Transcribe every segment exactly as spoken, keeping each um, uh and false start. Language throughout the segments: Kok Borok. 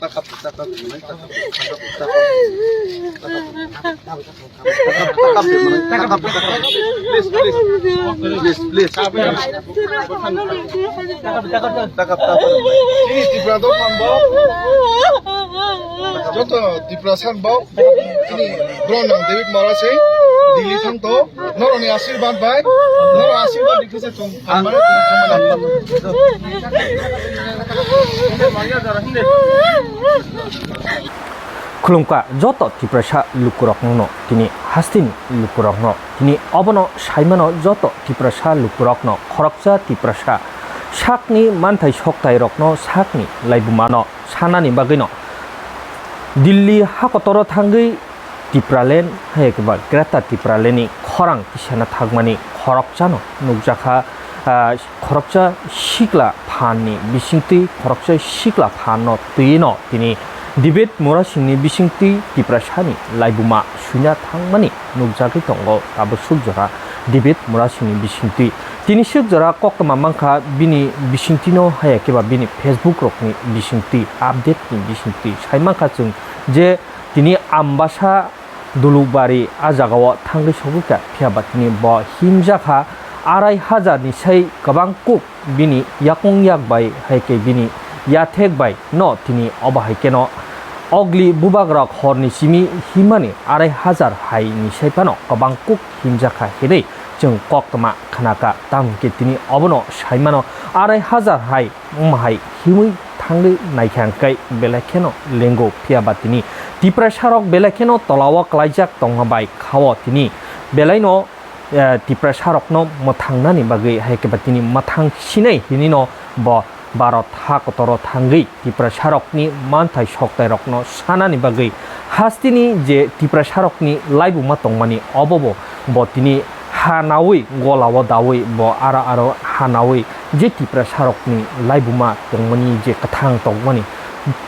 Please, please. Please, please. Chini Tipra dophan bo. Joto Tiprasa bo. Chini bro nang David Mora se Delhi thang to. Noroni asirwad bai. Noroni asirwad dikhe se chwng phan mano, chwng phan mano. Khulumkha joto Tiprasa lukurokno, tini hasteni lukurokno, tini obono saimano joto Tiprasa lukurokno, khoroksa Tiprasa sakni manthai soktairokno, sakni laibumano sanani bagwino Delhi hakotoro thangwi Tipraland hai khe ba Greater Tipralandni khorang tisana thangmani khoroksano nukjakha, ah, khoroksa sikla phanni bisingtwi khoroksa sikla phanno twino tini David Murasingni bisingtwi Tiprasani laibuma suina thangmani nukjagwi tongo. Tabuk suk jora David Murasingni bisingtwi, tini suk jora koktwma mankha bini bisingtwino, haya khe ba bini Facebook rokni bisingtwi, update ni bisingtwi sai mankha chwng je tini Ambasa Dulukbari a jagao thangwi sogwi kha, phiya ba tini bo himjakha arai hajar ni sai kwbang kuk bini yakung yak bai hai khe bini yathek bai no tini obo hai kheno ogli bubagrok horni simi himani arai hajar hai ni sai phano kwbang kuk himjakha hinwi chwng koktwma khnakha. Tamo hwnkhe tini obono saimano arai hajar hai wngma hai himwi thangwi naikha hwnkhe belai kheno lengo, phiya ba tini Tiprasarok belai kheno tolao klaijak tongma bai khao tini belaino, eh, Tiprasarokno mwthangnani bagwi hai khe ba tini mwthang sinai hinwi no bo Bharat ha kotoro thangwi Tiprasarokni manthai soktairokno sanani bagwi hasteni je Tiprasarokni laibuma tongmani obo bo, bo tini ha nawi golao dawi bo aro aro ha nawi je Tiprasarokni laibuma tongmani je kwthang tongmani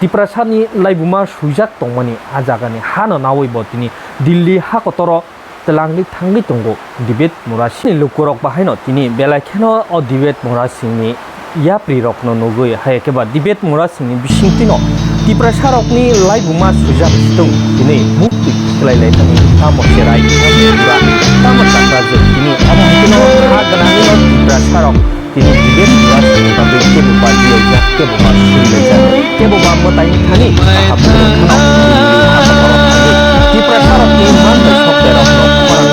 Tiprasani laibuma swijak tongmani a jagani hano nawi bo tini Delhi ha kotoro twlangwi thangwi tongo David Murasing. Lukurok bahaino tini belai kheno o David Murasingni yaprirokno nugwi, hai khe ba David Murasingni bisingtwino Tiprasarokni laibuma swijak situng hinwi muktwi khlai lai thangwi tamo cherai, tamo pura, tamo chakra jwk tini omo hai kheno ha gwnangwino Tiprasarok tini David Murasingni bagwi kebo ba diyaijak, kebo ba surilaijak, kebo ba mwtai thani kaham kheno Tiprasarokni manthai sokterokno khorang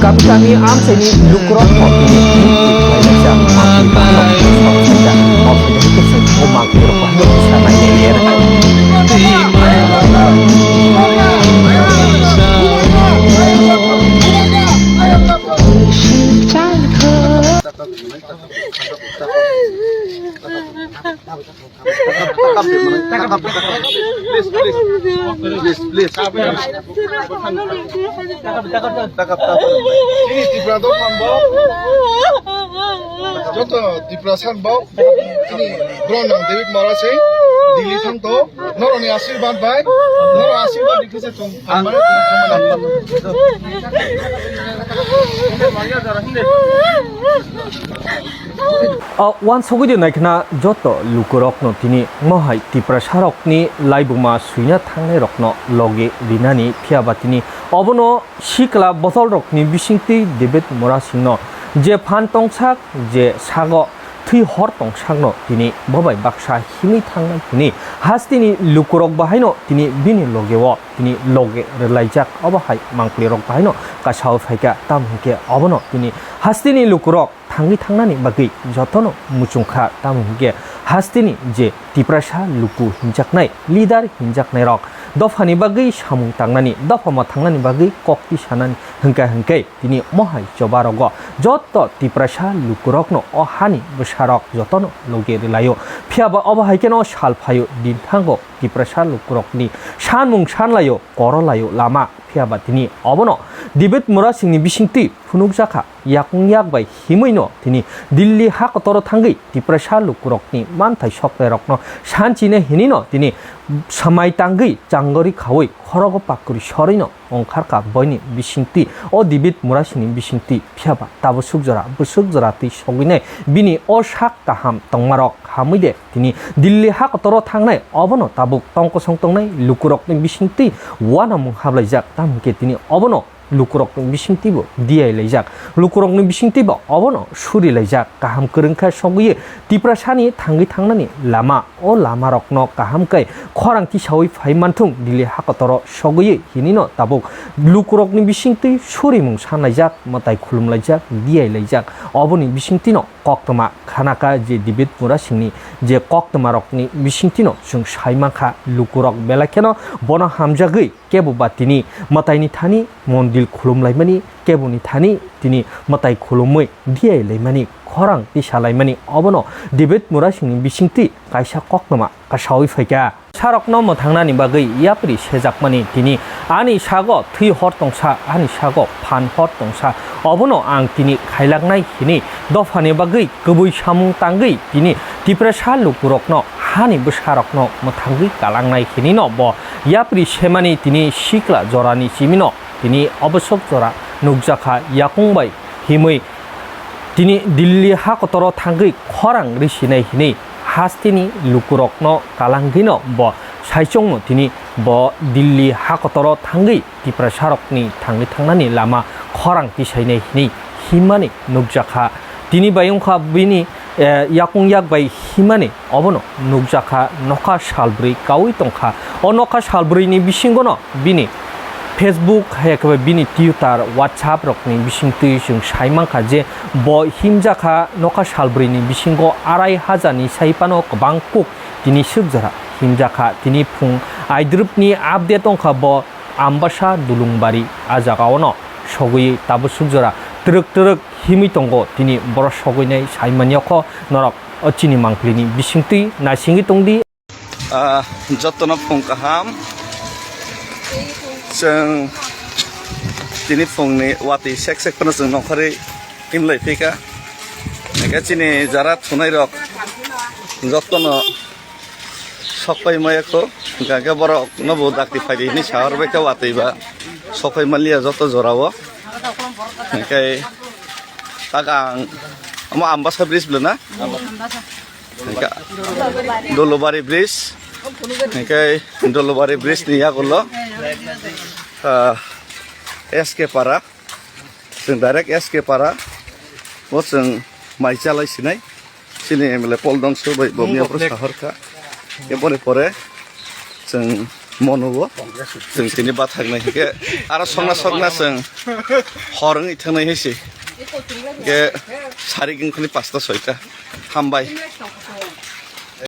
kami kami amchaini lukurokno tini mukti khlaijak, mangpli bahano soksaijak, moksaijak khe chwng o mangpli rok bahano kisa nainai. Please, please. Please, please. Chini Tipra dophan bo. Joto Tiprasa bo. Chini bro nang David Mora se Delhi thang to. Noroni asirwad bai. Noroni asirwad dikhe se chwng phan mano, chwng phan mano. O wansugwi de naikhna joto lukurokno tini mohai Tiprasarokni laibuma suina thangnairokno logi rinani, phiya ba tini obono sikla botolrokni bisingtwi David Murasingno je phan tongsak, je sago thwi hor tongsakno tini bobai baksa himwi thangnai hwnwi hasteni lukurok bahaino tini bini logeo tini loge rwlaijak. Obo hai mangpilirok bahaino kasao phaikha, tamo hinkhe obono tini hasteni lukurok thangwi thangnani bagwi jotono muchungkha, tamo hinkhe hasteni je Tiprasa luku hinjaknai, leader hinjaknairok dophani bagwi samung tangnani, dopha mwthangnani bagwi kokti sanani hinkha hinkhe tini mohai chobarogo joto Tiprasa lukurokno o hani bwsarok jotono logi rwlaio. Phiya ba obo hai kheno sal phaio, din thango Tiprasa lukurokni sanmung sanlaio, korolaio lama. Phiya ba tini obono David Murasingni bisingtwi phunukjakha. yakung yak bai himwi no tini Delhi ha kotoro thangwi Tiprasa lukurokni manthai soknairokno sanchina hinwi no tini samai tangwi changori khawi khorogo pakuri sorwi no ongkharkha boini bisingtwi, o David Murasingni bisingtwi. Phiyaba tabuk suk jora bwswk jora twi sogwinai bini o sak kaham tongmarok hamwi de tini Delhi ha kotoro thangnai, obono tabuk tong kosong tongnai lukurokni bisingtwi uanamung hablaijak, tamo hwnkhe tini obono lukurokni bisingtwibo diyai laijak, lukurokni bisingtwibo obono suri laijak. Kaham kwrwngkha sogwi Tiprasani thangwi thangnani lama, o lamarokno kaham khe khorang tisawi phai manthung, Delhi ha kotoro sogwi hinino tabuk lukurokni bisingtwi surimung sanlaijak, mwtai khulumlaijak, diyai laijak. Oboni bisingtwino koktwma khanaka je David Murasingni je koktwmarokni bisingtwino chwng sai mankha, lukurok belai kheno bono hamjagwi kebo ba tini mwtaini thani mondil khulumlaimani, keboni thani tini mwtai khulumwi diyai laimani, khorang tisalaimani, obono David Murasingni bisingtwi kaisa koktwma kasawi phaikha. Sarokno mwthangnani bagwi yapri sejakmani tini ani sago thwi hor tongsa, ani sago phan hor tongsa, obono ang tini khailaknai hini dophani bagwi kwbwi samung tangwi tini Tiprasa lukurokno, hani bwsarokno mwthangwi kalangnai hinino bo yapri semani tini sikla jorani simino tini obosok jora nukjakha. Yakung bai himwi tini Delhi ha kotoro thangwi khorang risinai hinwi hasteni lukurokno kalangwino bo saichungno tini bo Delhi ha kotoro thangwi Tiprasarokni thangwi thangnani lama khorang tisainai hinwi himmani nukjakha. Tini bai wngkha bini, eh, yakung yak bai himmani obono nukjakha, nokha salbrwi kaui tongkha. O nokha salbrwini bisingono bini Facebook, hai khe bini Twitter, WhatsApp rokni bisingtwi chwng sai mankha je bo himjakha nokha salbrwini bisingo arai hajarni sai phano kwbang kuk tini swk jora himjakha. Tini phung aidrupni update wngkha bo Ambasa Dulungbari, a jagao no sogwi tabuk swk jora twrwk twrwk himwi tongo. Tini boro sogwinai sai manya kho norok o chini mangpili ni bisingtwi naisingwi tongdi. Ah, jotono phung kaham. Chwng tini phungni watwi sek sek phano chwng nongkhorwi himlai phika. Hingkhe chini jara thunai rok jotono sok pai maya kho. Hingkhe borok no bo dakti phaidi hinwi sahor bai khe watwi ba sok pai manliya joto jorao. Hingkhe tak ang omo Ambasa bridge bwlwi na? Hingke Dolobari bridge, hingke Dolobari bridge ni yagulo, ah, S K Para, chwng direct S K Para, o chwng mai chalai sinai, chini M L A Paul Dongso bai bo miya phuru sahor kha, eboni pore chwng mono o chwng tini bathaknai hingke aro sokna sokna chwng hor wngwi thangnai hai se. Hingke sarik wngkhani pasta soita. Hambai.